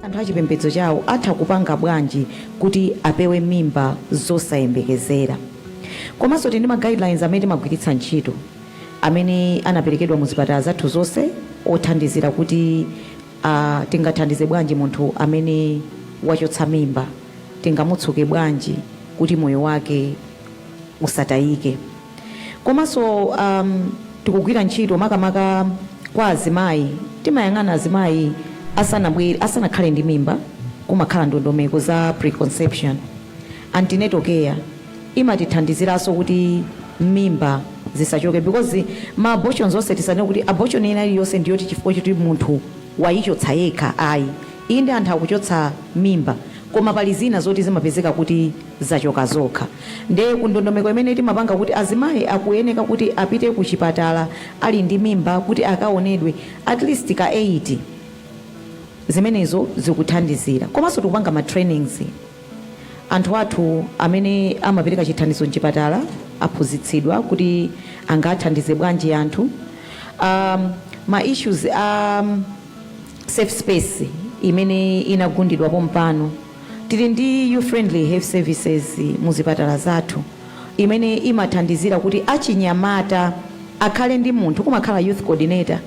Anthu achipembedzo chawo atha kupanga bwanji kuti apewe mimba zosayembekezera? Komanso tili ndi ma guidelines amene timagwiritsa ntchito amene anaperekedwa mu zipatala zathu zonse othandizira kuti tingathandize bwanji munthu amene wachotsa mimba, tingamutsuke bwanji kuti moyo wake usatayike. Komanso tikugwira ntchito makamaka kwa azimayi. Timayang'ana azimayi asanabwere, asanakhale ndi mimba, kumakhala ndondomeko za preconception. Antenatal care imatithandiziranso kuti mimba zisachoke, because ma abortions onse, tisanene kuti abortion ina iliyonse ndiyoti chifukwa choti munthu wayichotsa yekha, ayi. Inde, anthu akuchotsa mimba, koma pali zina zoti zimapezeka kuti zachoka zokha. Nde kundondomeko imene timapanga kuti azimayi akuyeneka kuti apite ku chipatala ali ndi mimba kuti akaonedwe at least ka 8, zimenezo zikuthandizira. Komanso tikupanga ma trainings. Anthu athu amene amapereka chithandizo mchipatala aphunzitsidwa kuti angathandize bwanji anthu. Ma issues a safe space imene inagundidwapo mpano, tili ndi youth friendly health services muzipatala zathu imene imathandizira kuti achinyamata akhale ndi munthu, kumakhala youth coordinator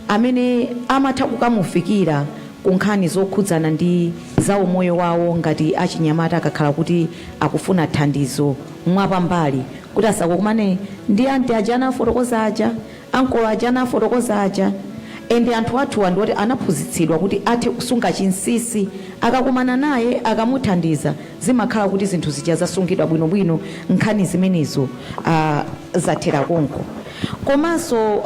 amene amatha kukamufikira ku nkhani zokhudzana ndi za umoyo wawo, ngati achinyamata akakhala kuti akufuna thandizo mwapambali, kuti asakumane ndi anti aja anafotokoza aja, ankolo aja anafotokoza aja. Ende anthu athuwa ndiwoti anaphunzitsidwa kuti athe kusunga chinsinsi. Akakumana naye, akamuthandiza, zimakhala kuti zinthu zija zasungidwa bwinobwino, nkhani zimenezo zathera konko. Komanso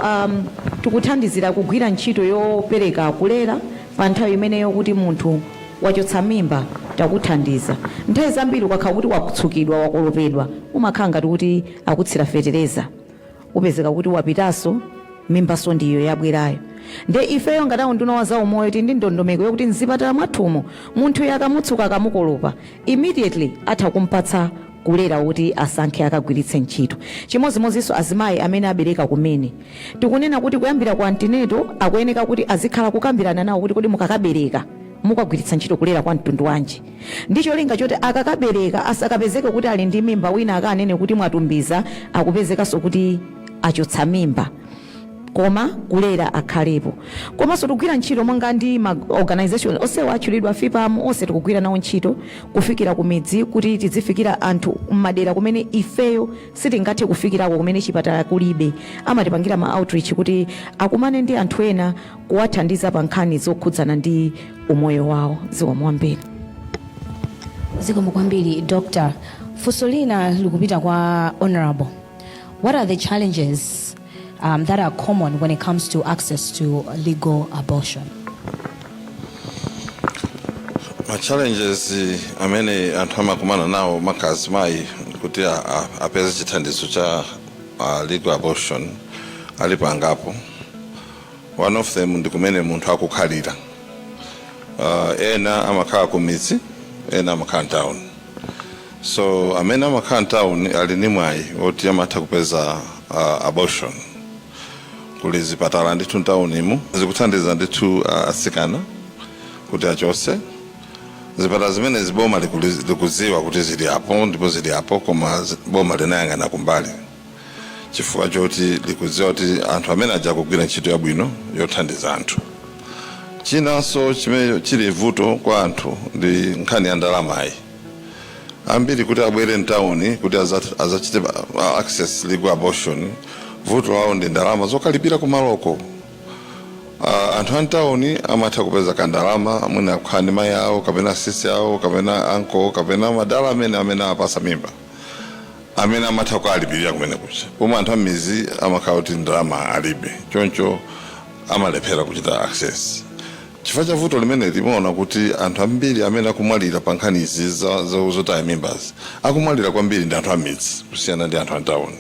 tikuthandizira kugwira ntchito yopereka kulera pa nthawi imeneyo kuti munthu wachotsa mimba, takuthandiza. Nthawi zambiri ukakhala kuti wakutsukidwa, wakolopedwa, umakhala ngati kuti akutsira fetereza, upezeka kuti wapitanso mimbaso ndiyo yabwerayo. Nde ifeyo ngati unduna wa zaumoyo tili ndi ndondomeko yokuti mzipatala mwathumo munthu akamutsuka, akamukolopa, immediately atha kumpatsa kulera kuti asankhe akagwiritse ntchito. Chimodzimodzinso azimayi amene abereka kumene, tikunena kuti kuyambira ku antenatal akuyeneka kuti azikhala kukambirana nawo kuti kodi mukakabereka mukagwiritsa ntchito kulera kwa mtundu wanji, ndi cholinga choti akakabereka asakapezeke kuti ali ndi mimba, wina akanene kuti mwatumbiza, akupezekanso kuti achotsa mimba, koma kulera akhalepo. Komanso tikugwira ntchito monga ndi ma organization onsewa atchulidwa, FPAM, onse tikugwira nawo ntchito kufikira ku midzi kuti tidzifikira anthu mmadera kumene ifeyo sitingathe kufikirako, kumene chipatala kulibe. Amatipangira ma outreach kuti akumane ndi anthu ena kuwathandiza pa nkhani zokhudzana ndi umoyo wawo. Zikomo kwambiri. Zikomo kwambiri, Doctor. Funso lina likupita kwa Honorable. What are the challenges that are common when it comes to access to legal abortion? Ma challenges amene anthu amakumana nawo, maka azimayi, kuti apeze chithandizo cha legal abortion alipo angapo. One of them ndi kumene munthu akukhalira. Ena amakhala ku midzi, ena amakhala mtown. So amene amakhala mtown ali ndi mwayi woti amatha kupeza abortion. Kuli zipatala ndithu mtaunimu zikuthandiza ndithu atsikana kuti achotse. Zipatala zimene boma likudziwa kuti zili apo ndipo zili apo, koma boma linayang'ana kumbali chifukwa choti likudziwa kuti anthu amene aja kugwira ntchito yabwino yothandiza anthu. Chinanso chimene chili vuto kwa anthu ndi nkhani ya ndalamayi. Ambiri kuti abwere mtawuni kuti azachite access legal abortion, vuto lawo ndi ndalama zokalipira kumaloko. Anthu a mtawuni amatha kupeza kandalama, mwina kukhala ndi mayi awo kapena asisi awo kapena uncle kapena madala amene apasa mimba amene amatha kukalipirira kumene kucha, pomwe anthu ammizi amakhala kuti ndalama alibe, choncho amalephera kuchita access. Chifukwa cha vuto limene limaona kuti anthu ambiri amene akumwalira pa nkhani izi zotaya mimbazi, akumwalira kwambiri ndi anthu amidzi kusiyana ndi anthu amtawuni.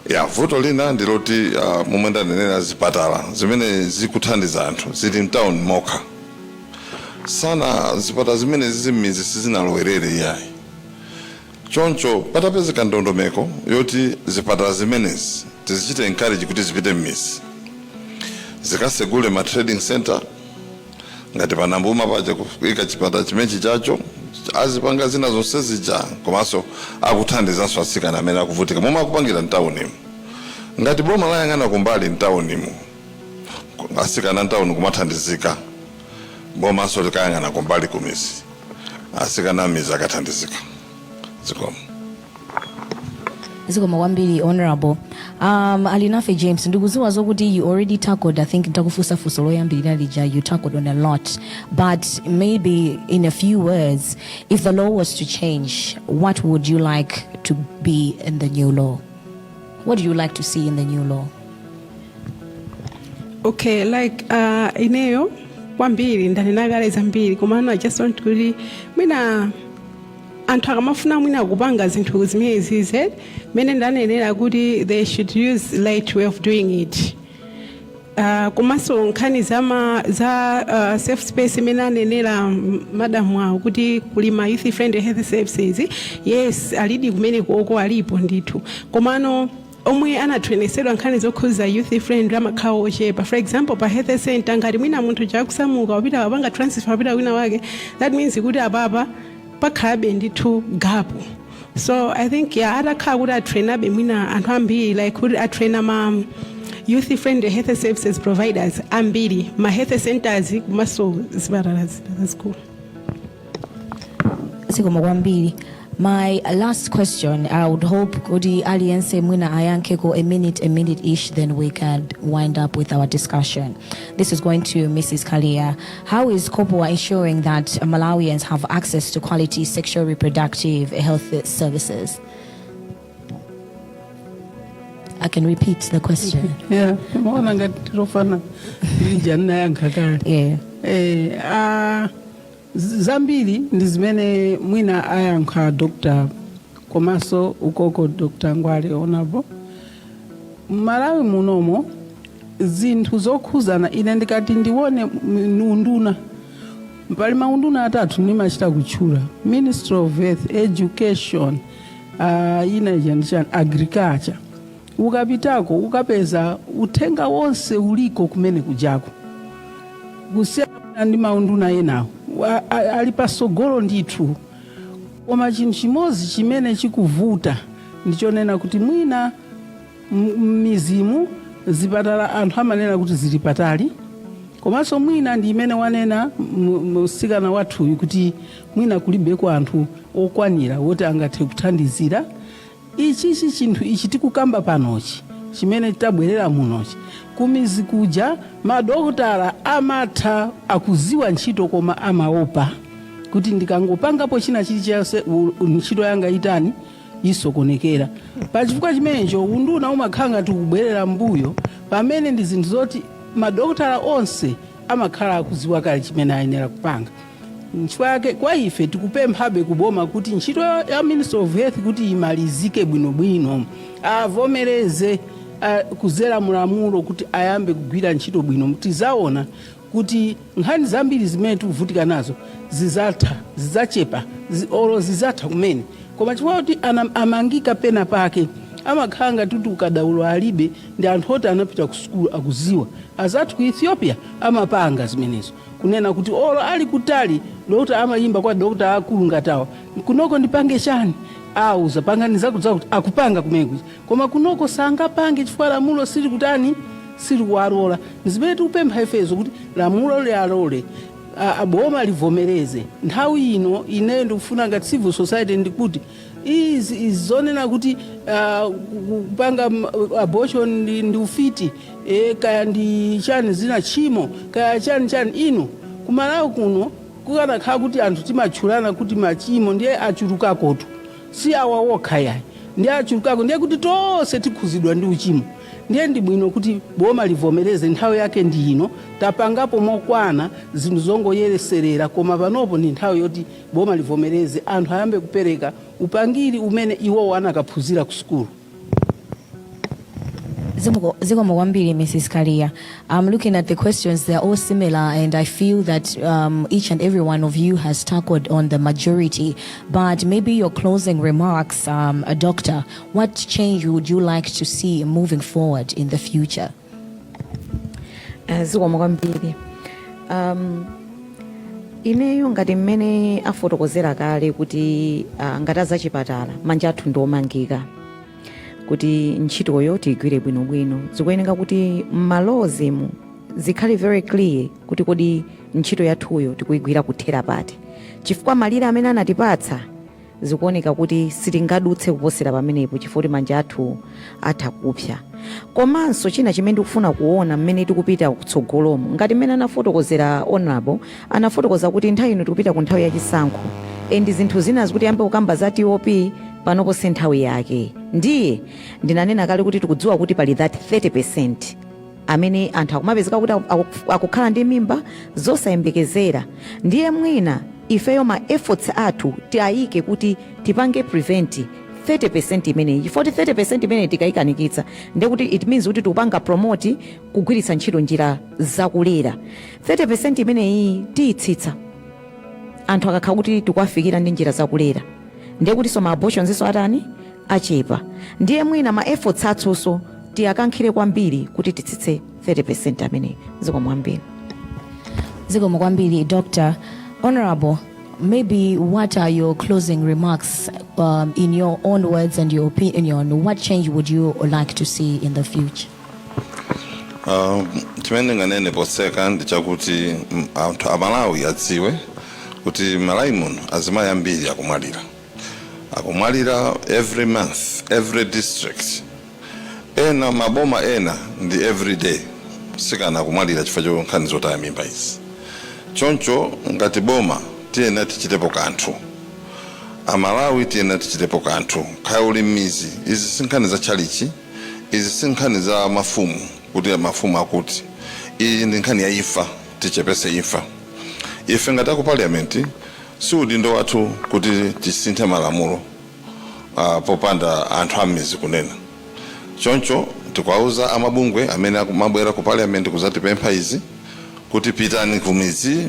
Ya, vuto lina ndiloti momwe ndanenera, zipatala zimene zikuthandiza anthu zili mtawuni mokha sana. Zipatala zimene zili m'midzi sizinalowerere iyayi. Choncho patapezeka ndondomeko yoti zipatala zimenezi tizichite encourage kuti zipite m'midzi, zikasegule ma trading center. Ngati panambuma paja, kuyika chipatala chimenechi chacho, azipanga zina zonse zija, komanso akuthandizanso atsikana amene akuvutika momwe akupangira mtaunimu. Ngati boma layang'ana kumbali mtaunimu, atsikana mtauni kumathandizika, bomanso likayang'ana kumbali kumizi, atsikana amizi akathandizika. Zikomo. Zikomo kwambiri, Honorable. Alinafe James, ndikuziwa zokuti you already tackled, I think ntakufunsa funso loyambirira lija, you tackled on a lot, but maybe in a few words, if the law was to change, what would you like to be in the new law? What do you like to see in the new law? Okay, like ineyo kwambiri ndanena kale zambiri, komano I just want kuti mwina anthu akamafuna mwina kupanga zinthu zimenezi, mene ndanenera kuti they should use right way of doing it. Komanso nkhani za safe space imene anenera madamu awo kuti kuli ma youth friendly health services, yes, alidi kumene koko alipo ndithu, komano omwe anatrainetsedwa nkhani zokhuza youth friendly amakhala ochepa. For example, pa health center, ngati mwina munthu chakusamuka wapita wapanga transfer wapita wina wake, that means kuti apapa pakhalabe ndithu gap. So I think, yeah, atakhala kuti atrainabe mwina anthu ambiri, like kuti atraina ma youth friendly health services providers ambiri, ma health centers komanso zipatala zazikulu. Zikomo kwambiri. My last question, I would hope kuti aliyense mwina ayankheko a minute each, then we can wind up with our discussion. This is going to Mrs. Kalia. How is COPOA ensuring that Malawians have access to quality sexual reproductive health services? I can repeat the question. Yeah, maona ngati tilofana lija ndinayankha kale. Yeah. Zambiri ndi zimene mwina ayankha Dr. komanso ukoko Dr. Ngwale onapo. Mmalawi munomo zinthu zokhuzana, ine ndikati ndione unduna, pali maunduna atatu ndimachita kutchula: Ministry of Health, Education, ina ija ndichani, Agriculture. Ukapitako ukapeza uthenga wonse uliko kumene kujako, kusiyana ndi maunduna enawo. Ali pasogolo ndithu. Koma chinthu chimodzi chimene chikuvuta ndichonena kuti mwina m'mizimu zipatala anthu amanena kuti zili patali, komanso mwina ndi imene wanena msikana wathuyu kuti mwina kulibeko anthu okwanira woti angathe kuthandizira ichichi chinthu ichi tikukamba panochi chimene tabwerera munochi. Kumizi kuja madokotala amatha, akuziwa ntchito, koma amaopa kuti ndikangopangapo china chilichonse ntchito yanga itani, isokonekera. Pachifukwa chimenecho unduna umakhala ngati kubwerera mbuyo, pamene ndi zinthu zoti madokotala onse amakhala akuziwa kale chimene ayenera kupanga. Nchifukwa yake kwa ife tikupemphabe kuboma kuti ntchito ya Ministry of Health kuti imalizike bwinobwino, avomereze kuzera mulamulo kuti ayambe kugwira ntchito bwino. Tizaona kuti nkhani zambiri zimene tikuvutika nazo zizatha, zidzachepa, olo zizatha kumene. Koma chifukwa kuti amangika pena pake, amakhala ngati kuti ukadaulo alibe, ndi anthu oti anapita ku sukulu, akuziwa. Azathu ku Ethiopia amapanga zimenezo, kunena kuti olo ali kutali, dokta amayimba kwa dokta akulu ngatawa, "Kunoko ndipange chani?" Auza, "Pangani zakuti zakuti." Akupanga kumene kuja. Koma kunoko sangapange chifukwa lamulo sili kutani, sili kuwalola. Zimene tikupempha ifezo kuti lamulo lialole, boma livomereze nthawi ino. Ineyo ndikufuna ngati civil society ndikuti izi zonena kuti kupanga abortion ndi ufiti, kaya ndi chani zina, tchimo, kaya chani chani. Ino kumalawi kuno kukanakhala kuti anthu timatchulana kuti machimo ndiye achulukakotu, si awa wokha yayi, ndiye achulukako, ndiye kuti tonse tikhuzidwa ndi uchimo. Ndiye ndi bwino kuti boma livomereze, nthawi yake ndi ino. Tapangapo mokwana zinthu zongoyereserera, koma panopo ndi nthawi yoti boma livomereze, anthu ayambe kupereka upangiri umene iwowo anakaphunzira ku sukulu. Zikomo kwambiri, Mrs. Kalia. I'm looking at the questions, they're all similar, and I feel that each and every one of you has tackled on the majority. But maybe your closing remarks, a doctor, what change would you like to see moving forward in the future? Zikomo kwambiri. Ineyo ngati mmene afotokozera kale kuti ngati azachipatala manja athu ndiomangika kuti ntchitoyo tiyigwire bwinobwino, zikuyeneka kuti mma laws-mu zikhale very clear kuti kodi ntchito yathuyo tikuyigwira kuthera pati, chifukwa malire amene anatipatsa zikuoneka kuti sitingadutse kuposera pamenepo, chifukwa kuti manja athu atha kupsa. Komanso china chimene ndikufuna kuona mmene tikupita kutsogolomo, ngati mmene anafotokozera Honorable, anafotokoza kuti nthawi ino tikupita ku nthawi yachisankho and zinthu zina zikuti yambe kukamba za TOP panopo si nthawi yake. Ndiye ndinanena kale kuti tikudziwa kuti pali that 30 amene anthu akumapezeka kuti akukhala ndi mimba zosayembekezera. Ndiye mwina ifeyo ma efforts athu tiayike kuti tipange prevent 30 imeneyi, chifukwa 30 imeneyi tikayikanikitsa, ndiye kuti it means kuti tikupanga promote kugwiritsa ntchito njira zakulera. 30 imeneyi tiyitsitsa anthu akakhala kuti tikuwafikira ndi njira zakulera, ndiye kuti so ma abortions iso atani? Achepa. Ndiye mwina ma efforts athunso tiyakankhire kwambiri kuti titsitse 30 ameneyi. Zikomo kwambiri. Zikomo kwambiri, Doctor. Honorable, maybe what are your closing remarks, in your own words and your opinion? What change would you like to see in the future? Chimene ndinganene potseka ndi chakuti anthu Amalawi adziwe kuti Malawi muno azimayi ambiri akumwalira, akumwalira every month, every district, ena maboma ena ndi every day sikana akumwalira chifukwa cha nkhani zotaya mimba izi. Choncho ngati boma tiyena tichitepo kanthu, Amalawi tiyena tichitepo kanthu. Kaya uli m'mizi, izi si nkhani za tchalichi, izi si nkhani za mafumu, kuti mafumu akuti, iyi ndi nkhani ya imfa. Tichepese imfa. Ife ngati aku Parliament, si udindo wathu kuti tisinthe malamulo popanda anthu ammizi kunena. Choncho tikuwauza amabungwe amene akumabwera ku Parliament kuzatipempha izi kuti pitani kumidzi,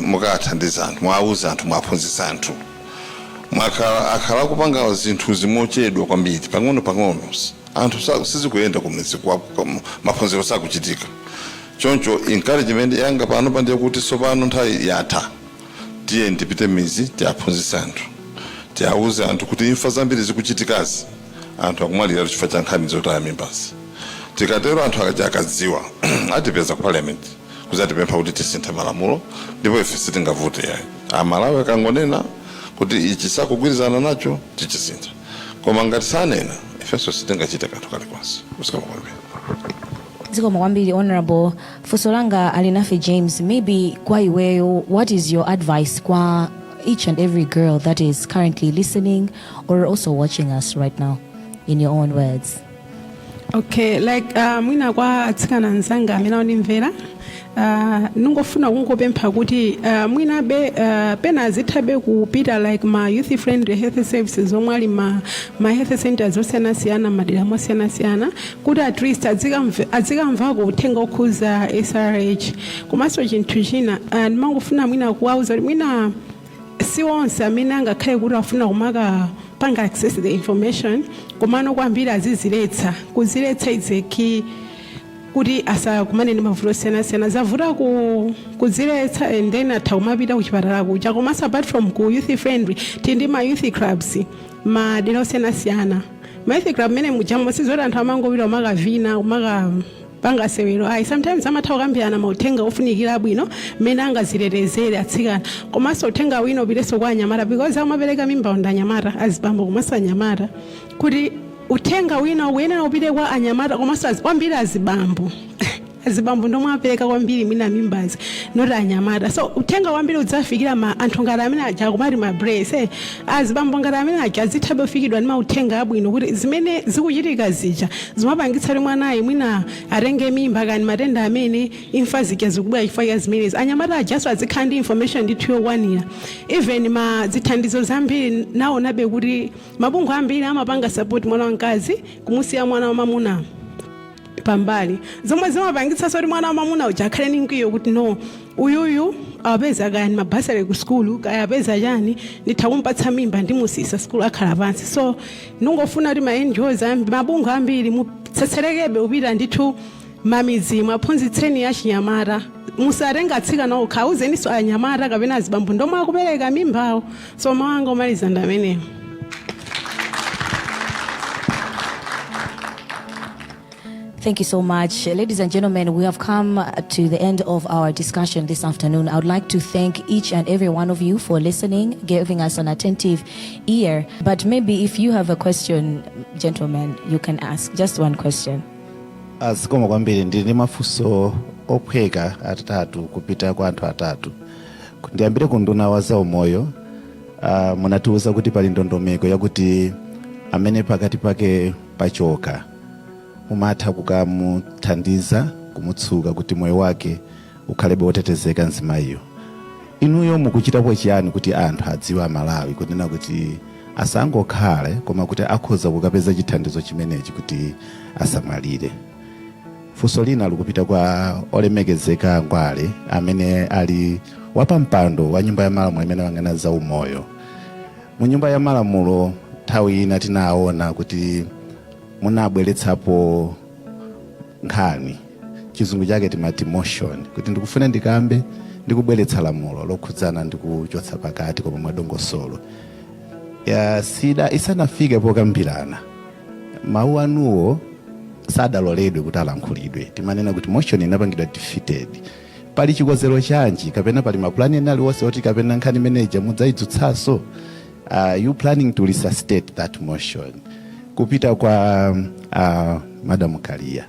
mukathandiza anthu, mwauze anthu, mwaphunzitsa anthu. Mwakhala akhala kupanga zinthu zimochedwa kwambiri, pang'ono pang'ono, anthu sizikuyenda kumidzi, maphunziro sakuchitika. Choncho encouragement yanga pano pandiye kuti tsopano nthawi yatha, tiye tipite midzi, tiaphunzitse anthu, tiauze anthu kuti imfa zambiri zikuchitikazi, anthu akumwalira chifukwa cha nkhani zotaya mimbazi. Tikatero, anthu akaja akadziwa, atipeza ku Parliament kuzatipempha kuti tisinthe malamulo, ndipo ife sitingavute yayi. Amalawi akangonena kuti ichi sakugwirizana nacho, tichisintha. Koma ngati sanena, ifenso sitingachite kanthu kalikonse. Zikomo kwambiri. Zikomo kwambiri, Honorable. Funso langa, Alinafe James, maybe kwa iweyo, what is your advice kwa each and every girl that is currently listening or also watching us right now, in your own words? Okay, like mwina kwa atsikana anzanga amene akundimvera, ningofuna kungopempha kuti mwinabe pena azithabe kupita like ma youth friendly health services omwe ali ma health centers osiyanasiyana madera mosiyanasiyana, kuti at least azikamvako uthenga okhuza SRH. Komanso chinthu china, ndimangofuna mwina kuwauza kuti mwina si onse amene angakhale kuti afuna kumaka panga access the information, komano kwambiri aziziletsa. Kuziletsa is a key kuti asakumane ndi mavuto osiyanasiyana. Zavuta kuziletsa and then atha kumapita kuchipatala kuja. Komanso apart from ku youth friendly, tili ndi ma youth clubs madera osiyanasiyana. Ma youth club mene mujamo sizoti anthu amangopita kumakavina, kumaka panga sewero, ayi. Sometimes amatha kukambirana mauthenga ofunikira abwino mmene angazitetezere atsikana. Komanso uthenga wina upitenso kwa anyamata, because amapereka mimba ndi anyamata, azibambo komanso anyamata, kuti uthenga wina ukuyenera upite kwa anyamata komanso kwambiri azibambo. Azibambo ndomwe apereka kwambiri mwina mimbazi, not anyamata. So uthenga kwambiri udzafikira ma anthu ngati amene aja akumati ma brace, azibambo ngati amene aja azithabe kufikidwa ndi mauthenga abwino kuti zimene zikuchitika zija zimapangitsa kuti mwanayi mwina atenge mimba kani matenda amene imfa zija zikubwera chifukwa cha zimenezi. Anyamata ajaso azikhala ndi information ndithu yokwanira. Even ma zithandizo zambiri, naonabe kuti mabungwe ambiri amapanga support mwana wamkazi, kumusiya mwana wamamuna pambali, zomwe zimapangitsa kuti mwana wamamuna uja akhale ndi mkwiyo kuti no, uyuyu awapeza kaya ndi ma bursary ku sukulu, kaya apeza chani, nditha kumpatsa mimba, ndimusisa sukulu, akhala pansi. So ndingofuna kuti ma NGOs mabungwe ambiri mutsetserekebe kupita ndithu Mamidzimu aphunzitseni achinyamata, musatenga atsikana okha, auzeninso anyamata kapena azibambo ndomwe akupereka mimbawo. So mawu anga omaliza ndi amenewo. Thank you so much. Ladies and gentlemen, we have come to the end of our discussion this afternoon. I would like to thank each and every one of you for listening, giving us an attentive ear. But maybe if you have a question, gentlemen, you can ask just one question. Zikomo kwambiri. Ndili ndi mafunso ophweka atatu kupita kwa anthu atatu. Ndiyambire ku nduna wa zaumoyo. Munatiuza kuti pali ndondomeko yakuti amene pakati pake pachoka mumatha kukamuthandiza kumutsuka kuti moyo wake ukhalebe wotetezeka mzimayiyo. Inuyo mukuchitapo chiyani kuti anthu adziwe, Amalawi, kunena kuti asangokhale koma kuti akhoza kukapeza chithandizo chimenechi kuti asamwalire? Funso lina likupita kwa olemekezeka Ngwale amene ali wapampando wa nyumba ya malamulo imene wang'ana za umoyo. Mu nyumba ya malamulo nthawi ina tinaona kuti munabweretsapo nkhani, chizungu chake timati motion, kuti ndikufuna ndikambe ndikubweretsa lamulo lokhudzana ndi kuchotsa pakati koma mwadongosolo ya sida. Isanafike pokambirana, mawu anuwo sadaloledwe kuti alankhulidwe. Timanena kuti motion inapangidwa defeated. Pali chikonzero chanji kapena pali mapulani ena aliwonse oti kapena nkhani imeneja mudzayitsutsanso? You planning to resuscitate that motion? Kupita kwa Madam Kalia,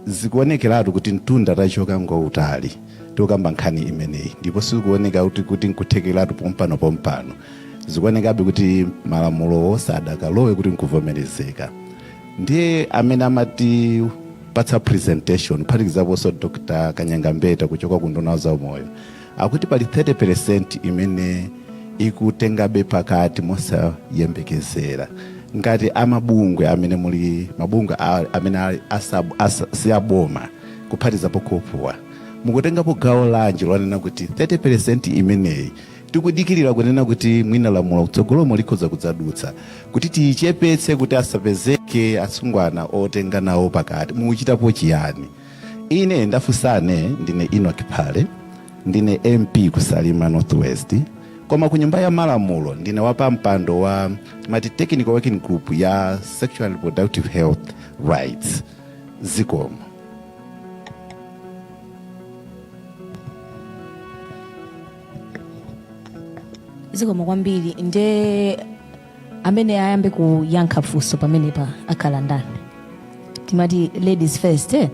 zikuonekeratu kuti mtunda tachoka ngwautali tikukamba nkhani imeneyi, ndipo sizikuoneka kuti nkuthekeratu pompano pompano. Zikuonekabe kuti malamulowo sadakalowe kuti nkuvomerezeka. Ndiye amene amati patsa presentation, kuphatikizaponso Dr Kanyangambeta kuchoka ku nduna za umoyo, akuti pali 30 imene ikutengabe pakati mosayembekezera. Ngati amabungwe amene muli mabungwe amene ali si aboma, kuphatizapo COPUA, mukutengapo gawo lanji lonena kuti 30 imeneyi tikudikirira kunena kuti mwina lamulo kutsogolomo likhoza kudzadutsa kuti tiyichepetse kuti asapezeke asungwana otenga nawo pakati, mukuchitapo chiyani? Ine ndafunsane, ndine Enoch Phale, ndine MP kuSalima Northwest, koma ku nyumba ya malamulo ndine wapampando wa timati technical working group ya sexual and reproductive health rights. Zikomo. Zikomo kwambiri. Nde amene ayambe kuyankha funso pamenepa akhala ndani? Timati ladies first, eh?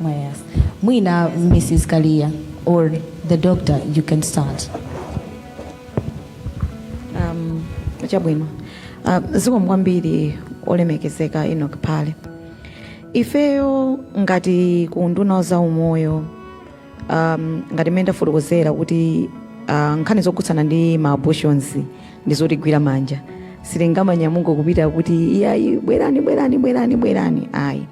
Yes. Mwina Mrs Kalia or the doctor, you can start. Chabwino. Zikomo kwambiri, olemekezeka Enoch Phale. Ifeyo ngati ku nduna za umoyo, ngati mmene ndafotokozera kuti nkhani zokhudzana ndi ma abortions ndi zotigwira manja, sitingamanyamuka kupita kuti iyayi, bwerani, bwerani, bwerani, bwerani, ayi.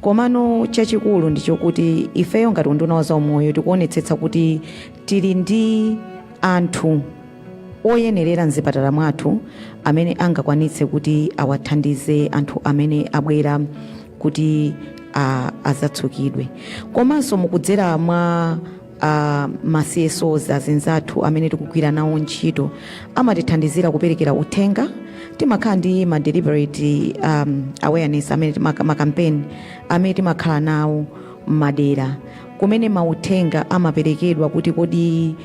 Komano chachikulu ndichokuti ifeyo ngati unduna za umoyo tikuonetsetsa kuti tili ndi anthu oyenerera mzipatala mwathu amene angakwanitse kuti awathandize anthu amene abwera kuti azatsukidwe. Komanso mukudzera mwa ma CSOs azinzathu amene tikugwira nawo ntchito, amatithandizira kuperekera uthenga. Timakhala ndi ma deliberate awareness amene ma campaign amene timakhala nawo m'madera kumene mauthenga amaperekedwa kuti kodi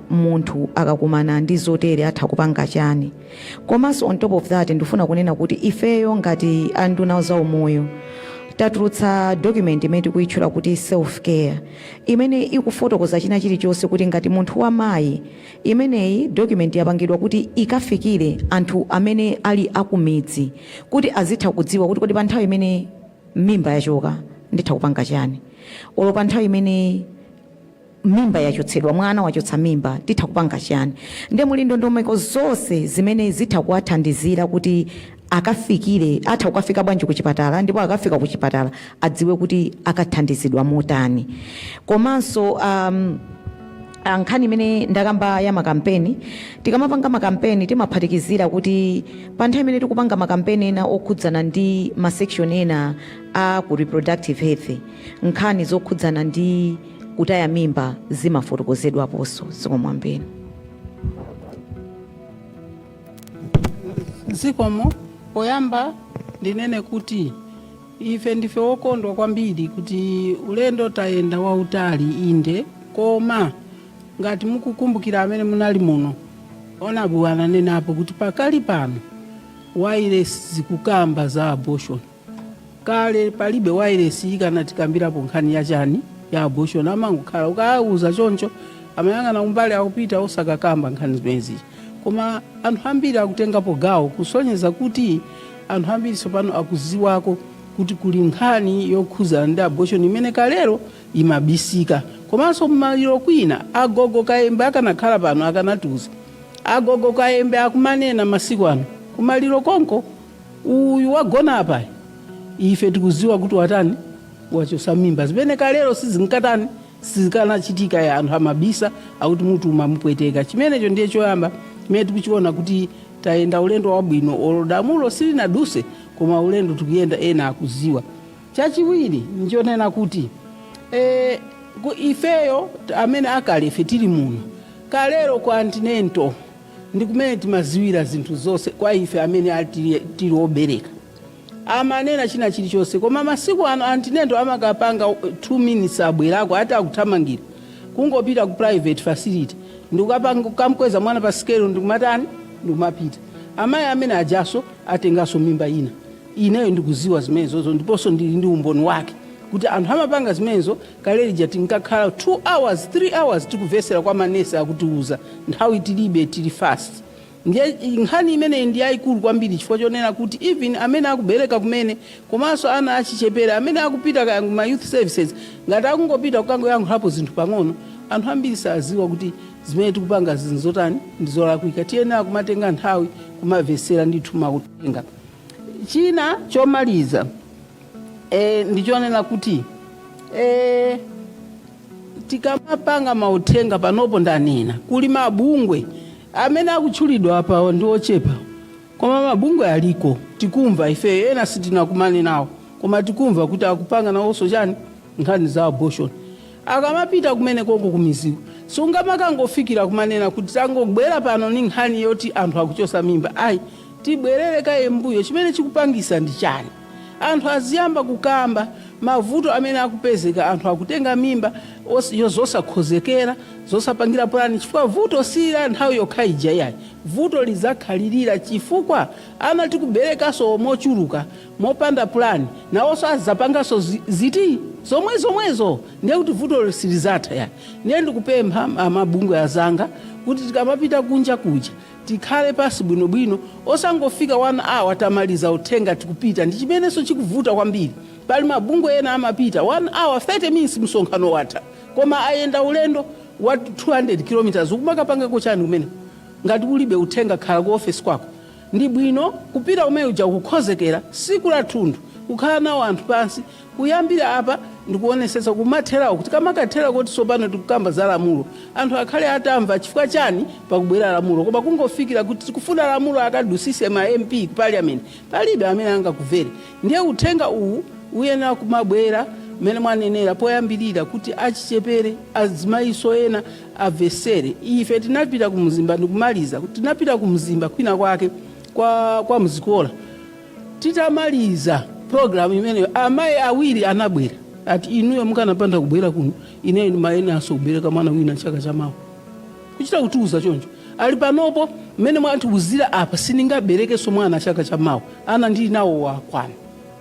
munthu akakumana ndi zotere atha kupanga chani. Komanso on top of that, ndifuna kunena kuti ifeyo ngati anduna za umoyo tatulutsa document imene tikuyitchula kuti self care, imene ikufotokoza china chilichonse kuti ngati munthu wamayi. Imeneyi document yapangidwa kuti ikafikire anthu amene ali akumidzi, kuti azitha kudziwa kuti kodi pa nthawi imene mimba yachoka nditha kupanga chani, olo pa nthawi imene mimba yachotsedwa, mwana wachotsa mimba, titha kupanga chani. Ndiye muli ndondomeko zonse zimene zitha kuwathandizira kuti akafikire, atha kukafika bwanji ku chipatala, ndipo akafika ku chipatala adziwe kuti akathandizidwa motani. Komanso Nkhani imene ndakamba ya makampeni, tikamapanga makampeni timaphatikizira kuti pa nthawi imene tikupanga makampeni ena okhudzana ndi ma section ena a ku reproductive health, nkhani zokhudzana ndi kutaya mimba zimafotokozedwaponso. Zikomo kwambiri. Zikomo. Poyamba ndinene kuti ife ndife wokondwa kwambiri kuti ulendo tayenda wautali, inde, koma ngati mukukumbukira amene munali muno, Honourable ananenapo kuti pakali pano wireless zikukamba za abortion. Kale palibe wireless ikanatikambirapo nkhani yachani, ya abortion. Amangokhala ukawauza choncho, amayang'ana kumbali, akupita osakakamba nkhani zimenezi. Koma anthu ambiri akutengapo gawo, kusonyeza kuti anthu ambiri tsopano akuziwako kuti kuli nkhani yokhuzana ndi abortion imene kalero imabisika. Komanso mmaliro kwina, agogo Kayembe akanakhala pano akanatiuza. Agogo Kayembe akumanena masiku ano kumaliro konko, "Uyu wagona apa, ife tikuziwa kuti watani, wachosa mimba," zimene kalero sizinkatani, sizikanachitika ya. Anthu amabisa, akuti mutu umamupweteka. Chimenecho ndiye choyamba chimene tikuchiona kuti tayenda ulendo wabwino. Olo lamulo silinaduse, koma ulendo tikuyenda, ena akuziwa. Chachiwiri nchonena kuti ifeyo amene akale ife tili muno, kalero ku antenatal ndi kumene timaziwira zinthu zonse. Kwa ife amene tili obereka, amanena china chilichonse. Koma masiku ano antenatal amakapanga 2 minutes, abwerako ati akuthamangira kungopita ku private facility ndikukapanga kukamkweza mwana pa sikelo, ndikumatani, ndikumapita. Amayi amene ajaso atenganso mimba ina. Ineyo ndikuziwa zimenezozo, ndiponso ndili ndi umboni wake kuti anthu amapanga zimenezo. Kale lija tinkakhala 2 hours, 3 hours tikuvesera kwa manesi akutiuza. Nthawi tilibe, tili fast. Ndiye nkhani imeneyi ndi yayikulu kwambiri, chifukwa chonena kuti even amene akubereka kumene, komanso ana achichepere amene akupita kaya ma youth services, ngati akungopita kukangoyankhulapo zinthu pang'ono, anthu ambiri saziwa kuti zimene tikupanga zinthu zotani ndi zolakwika. Tiyenera kumatenga nthawi kumavesera ndithu mauthenga. China chomaliza ndichonena kuti tikamapanga mauthenga panopo, ndanena kuli mabungwe amene akutchulidwa apa ndi ochepa, koma mabungwe aliko. Tikumva ife, ena sitinakumane nawo, koma tikumva kuti akupanga nawonso chani, nkhani za abortion. Akamapita kumene koko kumiziku, sungamakangofikira kumanena kuti tangobwera pano ni nkhani yoti anthu akuchosa mimba, ayi. Tibwerere kaye mbuyo, chimene chikupangisa ndi chani? Anthu aziyamba kukamba mavuto amene akupezeka, anthu akutenga mimba zosakhozekera, zosapangira pulani, chifukwa vuto si la nthawi yokha ija iyayi. Vuto lidzakhalirira, chifukwa ana tikuberekanso mochuluka mopanda pulani, nawonso azapanganso ziti zomwe zomwezo. Ndiye kuti vuto silizatha yani. Ndiye ndikupempha amabungwe azanga kuti tikamapita kunja kuja tikhale pasi bwinobwino, osangofika 1 hour, tamaliza uthenga, tikupita. Ndi chimenenso chikuvuta kwambiri. Pali mabungwe ena amapita 1 hour 30 minutes, msonkhano watha, koma ayenda ulendo wa 200 kilometers. Ukumakapangako chani kumene ngati ulibe uthenga? Khala ku ofesi kwako. Ndi bwino kupita kumene uja kukhozekera siku la thunthu, kukhala nawo anthu pansi kuyambira apa ndikuonesesa kumatherawo, kuti kamakathera kuti tsopano tikukamba za lamulo, anthu akhale atamva chifukwa chani pakubwera lamulo. Koma kungofikira kuti tikufuna lamulo akadusise ma MP ku parliament, palibe amene angakuvere. Ndiye uthenga uwu uyenera kumabwera mmene mwanenera poyambirira, kuti achichepere, azimayiso ena amvesere. Ife tinapita ku Mzimba, ndikumaliza, tinapita ku Mzimba kwina kwake kwa Mzikola. Titamaliza program imeneyo, amayi awiri anabwera, ati, "Inuyo mukanapanda kubwera kuno, ineyo ndimayenanso kubereka mwana wina chaka chamawa." Kuchita kutiuza choncho. Ali panopo mmene mwatiuzira apa, sindingaberekenso mwana chaka chamawa, ana ndili nawo wakwana.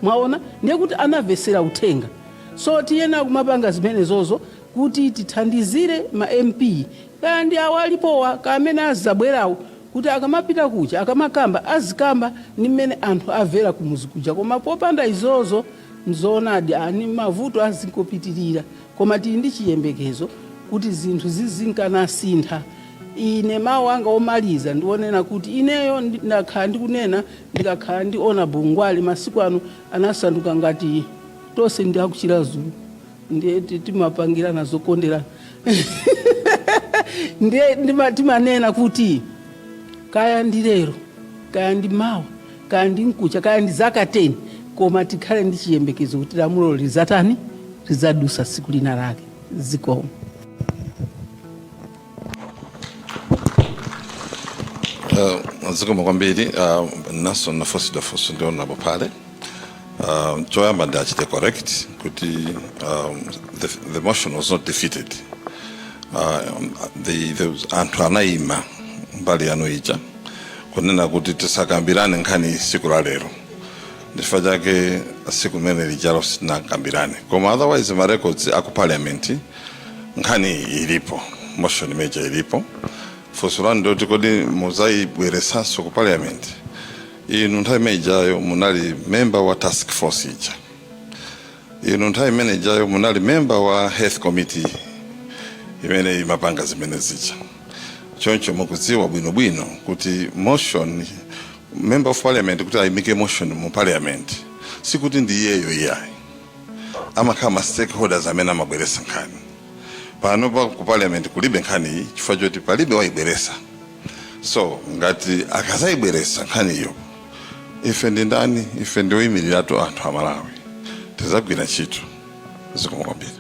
Mwaona, ndiye kuti anamvesera uthenga. So tiyenera kumapanga zimenezozo kuti tithandizire ma MP, kaya ndi awo alipowa, kaya amene azabwerawo, kuti akamapita kuja, akamakamba, azikamba ndi mmene anthu amvera kumuzi kuja. Koma popanda izozo, nzoonadi ani mavuto azingopitirira. Koma tili ndi chiyembekezo kuti zinthu zizinkanasintha. Ine mawu anga omaliza ndionena kuti ineyo ndakhala ndikunena, ndikakhala ndi Honorable Ngwale, masiku ano anasanduka ngati tonse ndi akuchira Zulu, ndiye timapangirana zokonderana. Ndiye timanena kuti kaya ndi lero, kaya ndi mawa, kaya ndi mkucha, kaya ndi zaka 10, koma tikhale ndi chiyembekezo kuti lamulo lizatani, lizadusa siku lina lake. Zikomo. Zikomo kwambiri. Naso nafunsidwa funso ndi Honorable Phale. Choyamba ndachite correct kuti the motion was not defeated. The anthu anayima mbali yanu ija kunena kuti tisakambirane nkhani siku la lero. Ndifukwa chake siku limene lijalo sitinakambirane, koma otherwise ma records aku parliament nkhani ilipo, motion imeja ilipo. Funso lanu ndoti kodi muzayibweresanso ku parliament? Inu nthawi imene ijayo munali member wa task force ija. Inu nthawi imene ijayo munali member wa health committee imene imapanga zimene zija. Choncho mukudziwa bwinobwino kuti motion, member of parliament kuti ayimike motion mu parliament, sikuti ndi iyeyo iyayi, amakhala ma stakeholders amene amabweresa nkhani. Pano pa ku parliament kulibe nkhani iyi chifukwa choti palibe wayibweresa. So ngati akazayibweresa nkhaniyo, ife ndi ndani? Ife ndi oyimiriratu anthu Amalawi, tizagwira ntchito. Zikomo kwambiri.